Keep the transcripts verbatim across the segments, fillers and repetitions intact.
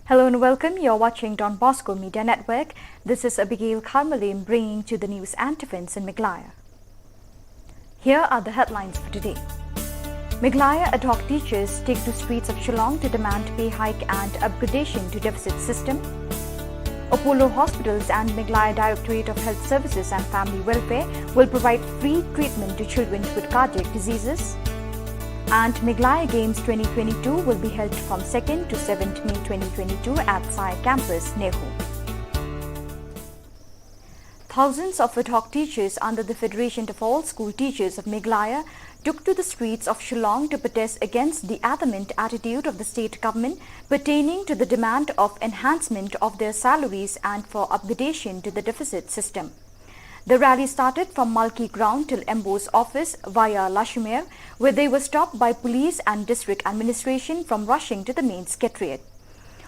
Hello and welcome. You're watching Don Bosco Media Network. This is Abigail Kharmalim bringing to the news and defense in Meghalaya. Here are the headlines for today. Meghalaya ad hoc teachers take to streets of Shillong to demand pay hike and upgradation to deficit system. Apollo Hospitals and Meghalaya Directorate of Health Services and Family Welfare will provide free treatment to children with cardiac diseases. And Meghalaya Games twenty twenty-two will be held from second to seventh May twenty twenty-two at Sai Campus, NEHU. Thousands of ad hoc teachers under the Federation of All School Teachers of Meghalaya took to the streets of Shillong to protest against the adamant attitude of the state government pertaining to the demand of enhancement of their salaries and for upgradation to the deficit system. The rally started from Malki Ground till M B O's office via Lashumer, where they were stopped by police and district administration from rushing to the main secretariat.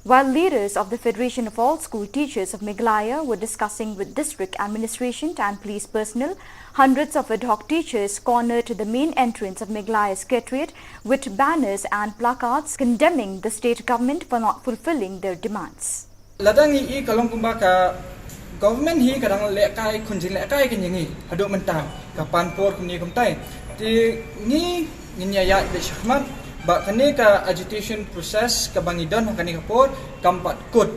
While leaders of the Federation of All School Teachers of Meghalaya were discussing with district administration and police personnel, hundreds of ad hoc teachers cornered the main entrance of Meghalaya Secretariat with banners and placards condemning the state government for not fulfilling their demands. Lada ngi i ka long kumba ka government hi ka dang lehkai khun jing lehkai ka ngi haduh mynta ka pan por kumne kumtai. Te ngi ngin ïa ïaid beit shakhmat ba kane ka agitation process kaba ngi don ha kane ka por kam pat kut.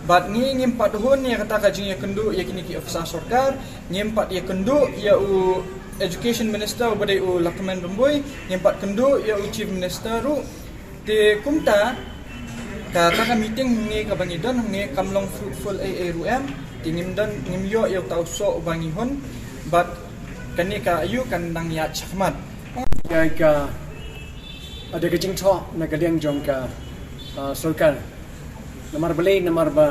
Bad ngi ngim pat hun ïa kata ka jingïakynduh ïa kine ki officer sorkar, ngim pat ïakynduh ïa u education minister uba dei u Lahkmen Rymbui, ngim pat kynduh ïa u chief minister ruh. Te kumta kata ka meeting ngi kaba ngi don ngi kam long fruitful ei ei ruh em. Te ngim don ngim ïoh ïa uta u soh uba ngi hun. Bad kane ka aïu kan dang ïaid shakhmat. Ka, ka, ada ka jingthoh na ka liang jong ka, ah, sorkar. Namar balei, namar ba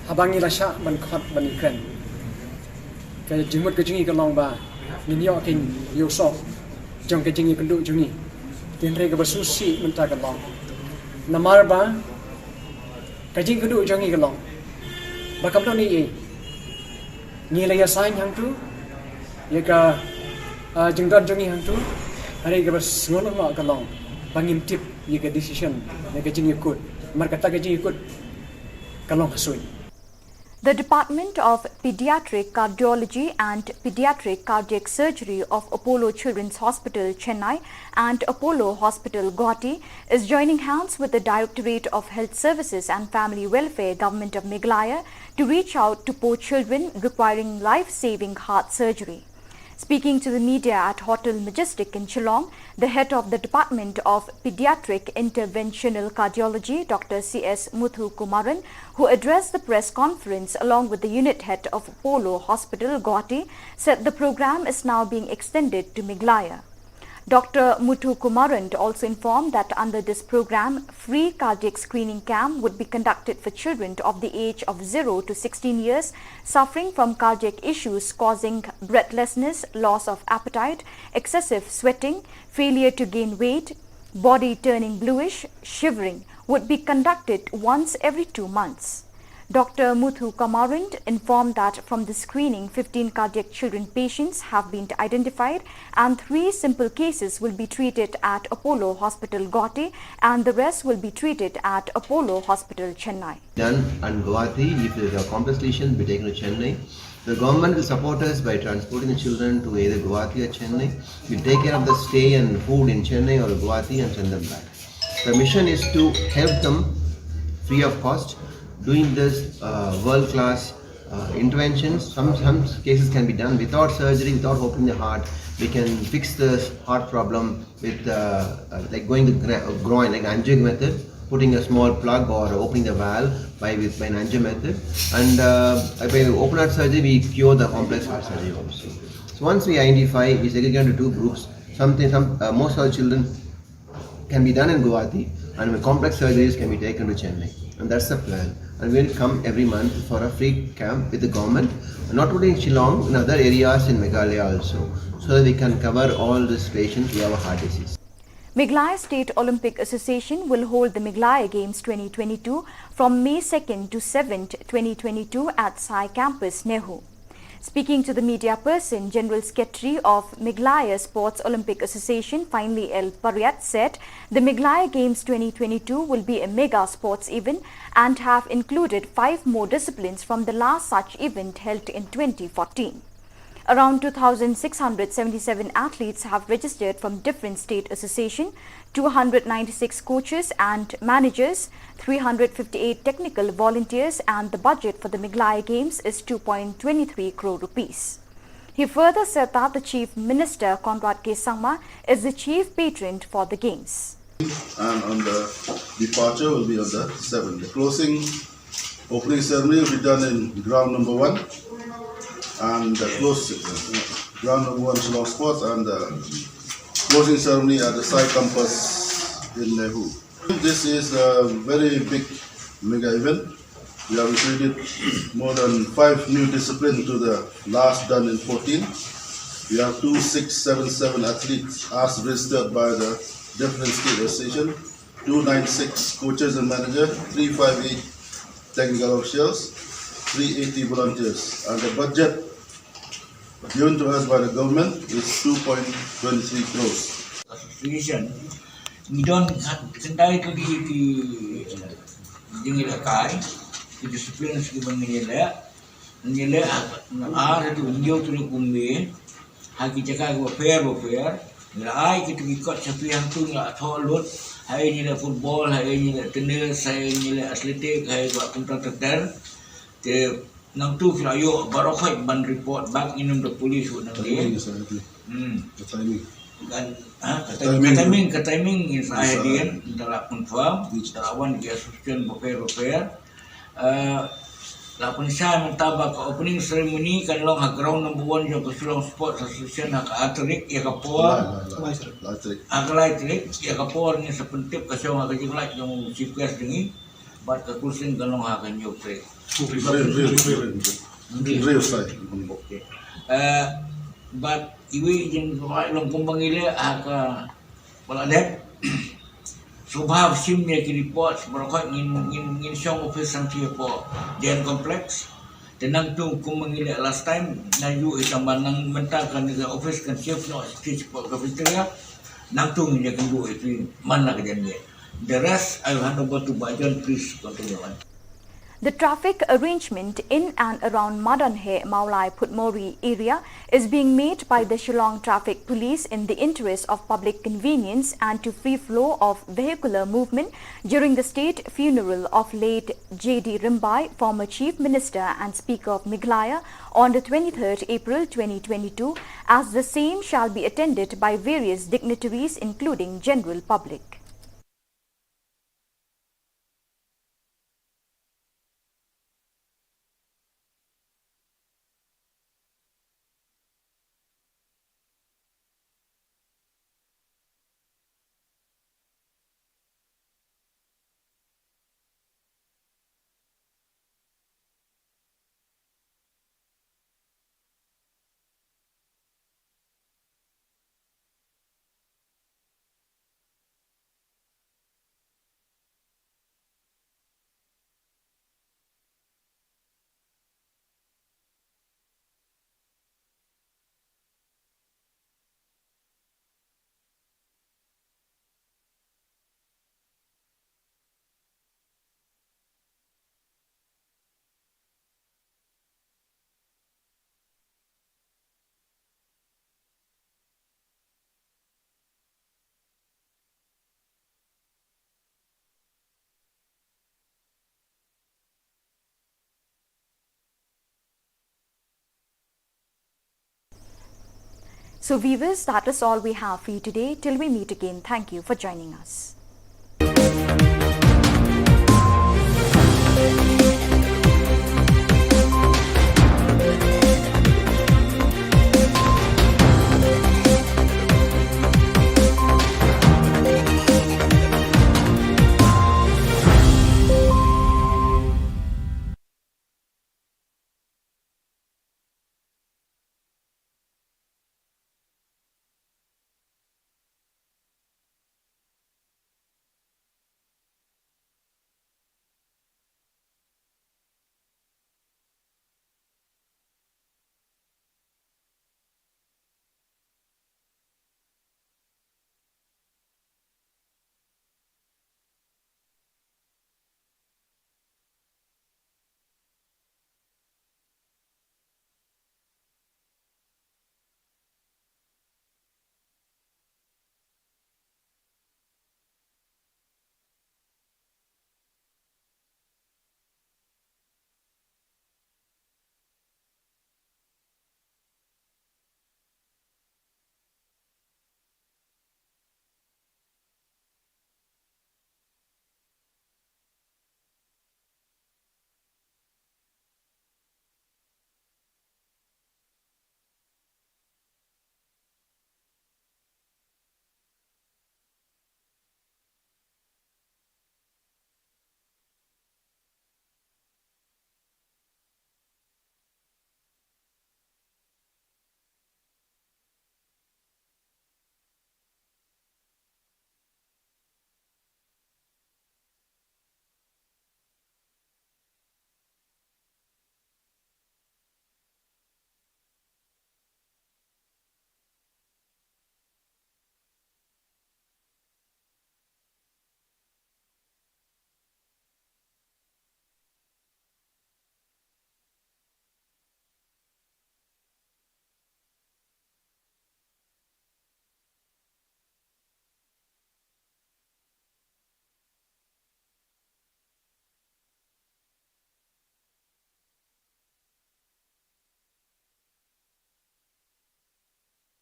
haba ngi la shah ban khot ban ïakren, ka jingmut ka jong ngi ka long ba ngin ïoh ka ïoh soh jong ka jingïakynduh jong ngi. Hynrei kaba sngewsih mynta ka long namar ba ka jingïakynduh jong ngi ka long ba kam don ei ei. Ngi la ïasain hangtu ïa ka, ah, jingdon jong ngi hangtu. Hynrei kaba sngewlyngngoh ka long ba ngim tip ïa ka decision, ïa ka jingïakut. Namar kata ka jingïakut ka long ha suiñ. The Department of Pediatric Cardiology and Pediatric Cardiac Surgery of Apollo Children's Hospital, Chennai, and Apollo Hospital, Guwahati, is joining hands with the Directorate of Health Services and Family Welfare, Government of Meghalaya, to reach out to poor children requiring life-saving heart surgery. Speaking to the media at Hotel Majestic in Shillong, the head of the Department of Pediatric Interventional Cardiology, Doctor C S Muthukumaran, who addressed the press conference along with the unit head of Apollo Hospital, Guwahati, said the program is now being extended to Meghalaya. Doctor Muthukumaran also informed that under this program, free cardiac screening camp would be conducted for children of the age of zero to sixteen years suffering from cardiac issues causing breathlessness, loss of appetite, excessive sweating, failure to gain weight, body turning bluish, shivering, would be conducted once every two months. Doctor Muthukumaran informed that from the screening, fifteen cardiac children patients have been identified and three simple cases will be treated at Apollo Hospital Guwahati and the rest will be treated at Apollo Hospital Chennai. Done in Guwahati, if there is a complex lesion, be taken to Chennai. The government will support us by transporting the children to either Guwahati or Chennai. We'll take care of the stay and food in Chennai or Guwahati and send them back. The mission is to help them free of cost, doing this, uh, world-class, uh, interventions. Some, some cases can be done without surgery, without opening the heart. We can fix the heart problem with, uh, uh, like, going the gra-, groin, like, angiogram method, putting a small plug or opening the valve by, with, by an angio method. And, uh, by open heart surgery, we cure the complex heart surgery also. So once we identify, we segregate into two groups. Something, some, uh, most of the children can be done in Guwahati, and complex surgeries can be taken to Chennai. And that's the plan. And we'll come every month for a free camp with the government, not only in Shillong, in other areas in Meghalaya also, so that we can cover all these patients who have a heart disease. Meghalaya State Olympic Association will hold the Meghalaya Games twenty twenty-two from May second to seventh, twenty twenty-two at Sai Campus, NEHU. Speaking to the media person, General Secretary of Meghalaya Sports Olympic Association, Finely L Pariat, said the Meghalaya Games twenty twenty-two will be a mega sports event and have included five more disciplines from the last such event held in twenty fourteen. Around two thousand six hundred seventy-seven athletes have registered from different state association, two hundred ninety-six coaches and managers, three hundred fifty-eight technical volunteers, and the budget for the Meghalaya Games is two point two three crore rupees. He further said that the Chief Minister Conrad K Sangma is the chief patron for the Games. And on the departure will be on the seventh. The closing opening ceremony will be done in ground number one and the close ground number one Shillong Sports and the closing ceremony at the Sai Campus in Nehu. This is a very big mega event. We have included more than five new disciplines to the last done in fourteen. We have two six seven seven athletes as registered by the different state association, two nine six coaches and manager, three five eight technical officials, three eighty volunteers. And the budget given to us by the government is two point two three crores. Association, ngi don khyndai tylli ki jingïalehkai, ki disciplines kiba ngi ïaleh, ngi ïaleh ar haduh hynñiew tylli kumne, ha ki jaka kiba pher bapher, ngi la ai kita ki kot sha phi hangtu ngi la thoh lut, ha ïing ngi ïaleh football, ha ïing ngi ïaleh tennis, ha ïing ngi ïaleh athletic, ha ïing kiba kumta ter ter. Te nangtu phi la ïoh baroh khoit ban report back, ngin ym da pule shuh nangne. Timing is everything. Hmm. The timing. Kan, ha, ka The timing, timing. Ka timing, ka timing ngin sa ai hadien, ngin sa ai hadien, ngin sa la confirm, ngin sa la wan ki association bapher bapher. Eh, la pynshai mynta ba ka opening ceremony kan long ha ground number one jong ka Shillong Sports Association ha ka ar tarik, ïa ka por. Lai, lai, lai. Lai tarik. Ha ka lai tarik, ïa ka por ngin sa pyntip ka shong ha ka jinglait jong u chief guest jong ngi. Bad ka closing kan long ha ka hynñiew tarik. Hynriew, hynriew, hynriew, hynriew. Hynriew. Hynriew side. Okay. Eh, bad iwei i jingkwah long kumba ngi leh ha kaba la dep. Sngewbha shim ïa ki report baroh khoit, ngin, ngin, ngin shong office sangeh hapoh D N Complex. Te nangtu kumba ngi leh last time, naduh ïa tang ba nang mynta kane ka office kan shift noh sha cafeteria. Nangtu ngin ïakynduh ïa phi man la ka janmiet. The rest, I will hand over to Bah John, please continue on. The traffic arrangement in and around Madonheh, Mawlai, Phutmori area is being made by the Shillong Traffic Police in the interest of public convenience and to free flow of vehicular movement during the state funeral of late J D Rymbai, former Chief Minister and Speaker of Meghalaya, on the twenty-third April twenty twenty-two, as the same shall be attended by various dignitaries, including general public. So viewers, that is all we have for you today. Till we meet again, thank you for joining us.